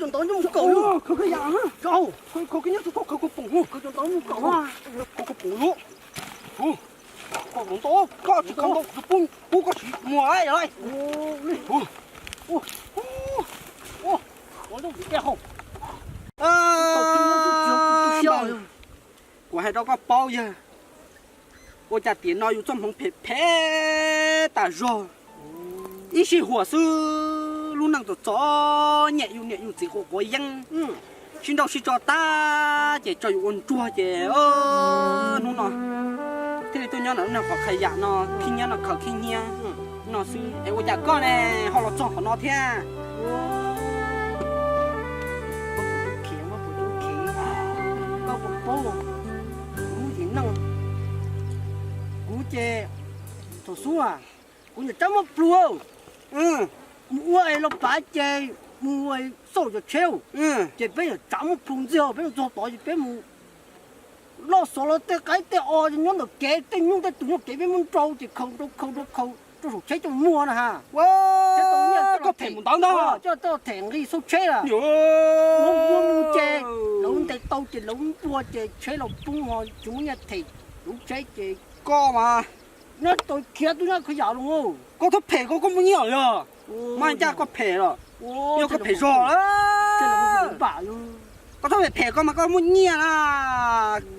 cov ntawd nyob mus kaum, khaws khawb yam, khaws khawb nyiab txog thaum khaws kua poom, khaws cov ntawd mus kaum, khaws kua poom yuav, khaws ntau, koj tsis khaws ntau kuv pub pub koj siv muag lauj. Kuv hais rau koj paub yawg, ua cas tiam no yus txoj hmoov phem phem tas zog. Ib sij huam xwb lub neej txom txom nyem, yus niam yus txiv quav quav yeeb, sib nrauj sib tso tag ces tso yus ua ntsuag ces hnub no thiaj li tuaj nyob ntawm lub neej qhov qhia yam no, khib nyiab no khaws khib nyiab no xwb es ua cas koj ne ho los txog qhov no thiab? Koj puas paub kuv lub neej? Kuv ces thaum xub kuv nyuam rab muab plhws, mus ua es los pav ces mus xauj cov tsheb, ces peb nyuam rab muab plhws ntxiag, peb mus txog tod ces peb mus loj xov los tej qaib tej os nyob ntawm kev, tej nyuj tej twm nyob kev peb muab nrau ces khaws nrau khaws nrau khaws rau saum tsheb coj mus muag na ha. Koj them nqi xauj tsheb a, muab muab mus ces lawv ntes tau ces lawv npua ces tsheb los poob ho tsis muaj nyiaj them lub tsheb ces koj mas nyob tau khiav tub nyob khwv yam los. Koj txhob phem, koj koj muaj nyiaj yog mas ncaj koj phem los, yog koj phem zog lawm. Koj txhob phem phem, koj mas koj muaj nyiaj na.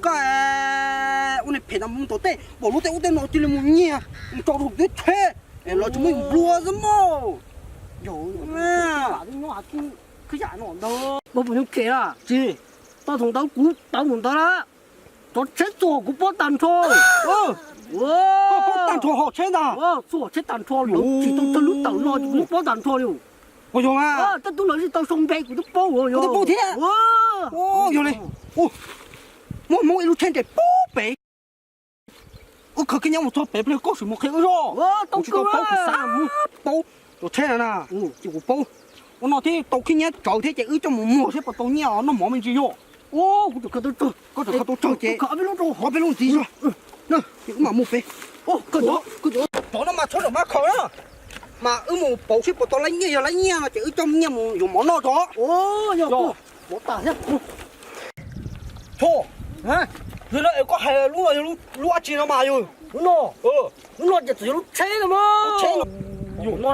Koj ua niag phem ntawd mus tom tej npaum lub tej ub tej no cia li mus nyiag mus rau rau twb tsheb es lawv tsis muaj nplua xwb mog. Tsis, tau thaum ntawd kuv tawv mus ntawd lawm. Cov tsheb txhua kuv paub tag nrho. Koj paub tag nrho hom tsheb ntag? Txhua tsheb tag nrho, lawv tsis tau tawg lub tawm no kuv paub tag nrho li. Ua yog mas tej tub lawv tsis tau sau npe kuv twb paub. Kuv twb paub thiab. Yog li, muaj hmoov ib lub tsheb nres pub pem. Wb khaws khib nyiab mus txog pem pliag koj sim mus qhia wb zoj. Kuv tsis tau paub, kuv xav paub cov tsheb na, ces kuv paub. Ua no thiab tau khib nyiab tsawv thiab ces wb coj mus muag seb puas tau nyiaj noj mov me ntsis yog. Koj tseem khaws tau tsawg ces hov peb lub ntxiv zog, ces wb mam mus pem. Cov no mas txhob zaum mab khaws na, mas wb mus pauv seb puas tau lab nyiaj, yog lab nyiaj no ces wb coj nyiaj mus yuav mov noj tso. Yog, yog no es koj hais lub no yog lub dab tsi no mas yog? Lub no, lub no ces txawm yog lub tsheb no mas. Lub tsheb no, yog no,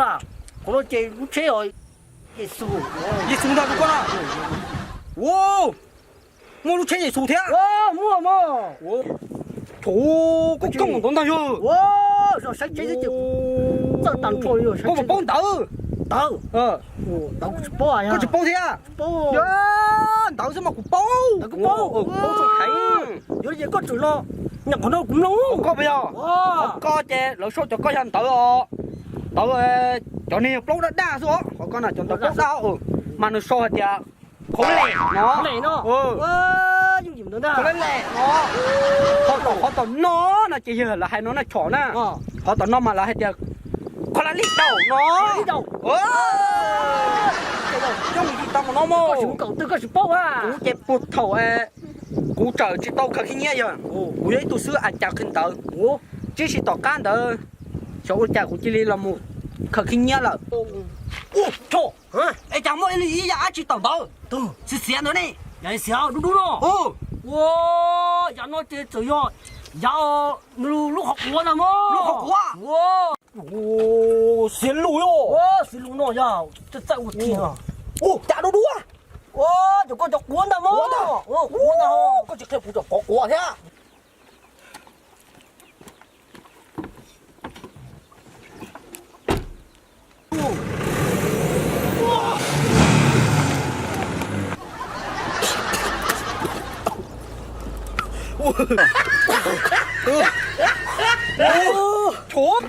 qhov no ces lub tsheb os, Yexus, Yexus ntag tus koj na. Muaj lub tsheb Yexus thiab. Muaj mas. Thaum koj koj mus ntawd ntag yog. Zoj saib tsheb xwb ces txawj tag nrho li. Koj puas paub ntawv? Ntawv, ntawv kuv tsis paub. Koj tsis paub thiab? Ntawv xwb mas kuv paub. Kuv paub, paub heev. Yog li ces koj tseem los nyam qhov no kuv mloog. Koj puas yog? Qhov koj ces lawv sau cov koj yog ntawv os. Ntawv, cov niag yog plaub daj daj xwb os. Qhov koj na cov ntawv plaub daj, mas nws sau hais tias qhov lem no, qhov lem no, qhov tom, qhov tom no no ces yog lawv hais no na, chom na. Qhov tom no mas lawv hais tias qhov la lij daum no. Coj mus yig tau mus no mog. Kuv ces puag thaum kuv tseem tsis tau khaws khib nyiab yog, kuv yog ib tug xib hwb a cas qhia ntawv. Tib si tom qab ntawd xyov ua cas kuv cia li los mus khaws khib nyiab lawm. Es cas muaj ib li ib yam dab tsi tawm ntawd, xiav xiav ntawd ne? Dub dub no. Ua, yav no ces txawm yog yav lub qhov quav ntag mog. Lub qhov quav. Ua, xiav lus yog. Xiav lus no yog txawj txawj ua txij no. Ua, cas dua dua. Ua, cov koj cov quav ntag mog. Quav ntag. Ua, quav ntag. Koj tsis qhia kuv cov qhov quav thiab. Tsov,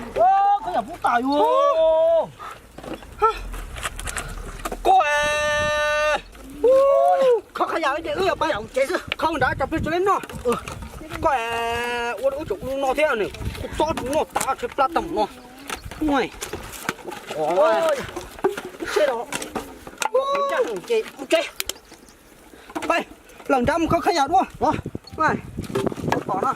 koj yam pub tas yus. Koj, koj qhab yam ces wb yuav pab yam mus tsev xwb, koj nrad tso plig tso li no. Koj ua wb tseem ua no thiab ne, kuv txob tus no tas tshaib plab tag mus no. Seb los, ces mus tsev. Lawm nrad mus kho qhab yam dua los. Tom no.